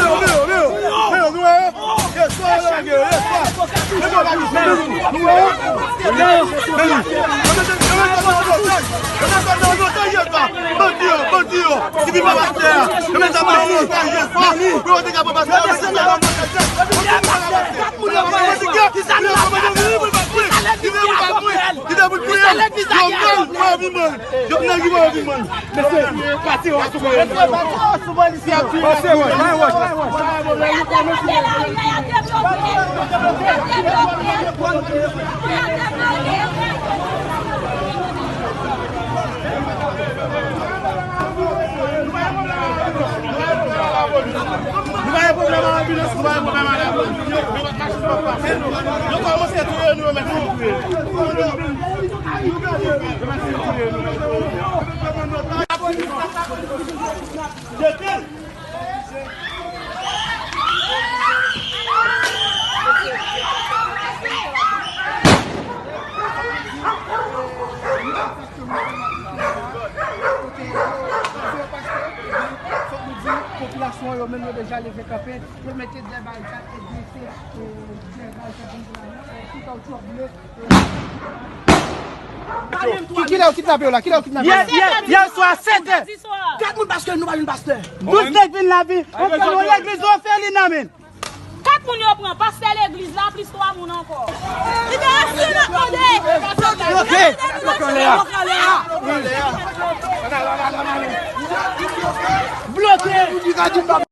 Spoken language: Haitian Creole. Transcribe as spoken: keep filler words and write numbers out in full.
yo, men yo, men yo, men yo, nou wè yo? Yèswa yo lage yo, yèswa. Men yo pa touche, men yo, nou wè yo? Men yo, men yo. Yo mete, yo mete nou an otaj. Yo mete nou an otaj, yèswa. Bandi yo, bandi yo. Ki vin pran pastè a. Yo mete nou an otaj, yèswa. Pou yo te ka pran pastè a, yo mete nou an otaj. Yo mete nou an otaj. Moun yo pran pastè. Ki sa nou la fè? Ki sa legliz la fè? Ki sa legliz la fè? Jovenel, mwen anvi mwen. Jovenel ki mwen anvi mwen. Mesye, pati yo sou mwen. Mesye, pati yo sou mwen isi a. Pase wòch, bay wòch, bay wòch. Nou pa gen pwoblèm ak anbilans, nou pa gen pwoblèm ak lapolis. Yo kòmanse touye nou, yo mèt fin touye nou. Yo mèt fin touye nou. Jete l. Kote yo pase, fòk nou di, popilasyon yo menm yo deja leve kanpe, yo mete de barikad e drese, e, de barikad, sou kawoutchou ble. Ki, kilè yo kidnape yo la? Kilè yo kidnape yo la? Yè, yè, yè swa, sèt è. Kat moun pastè, nou pa jwenn pastè. Douz nèg vin la, vin. Antre nan legliz, yo fè li nan men. Kat moun yo pran, pastè legliz la, plis twa moun ankò. Liberasyon n ap mande. Bloke. Bloke. Bloke.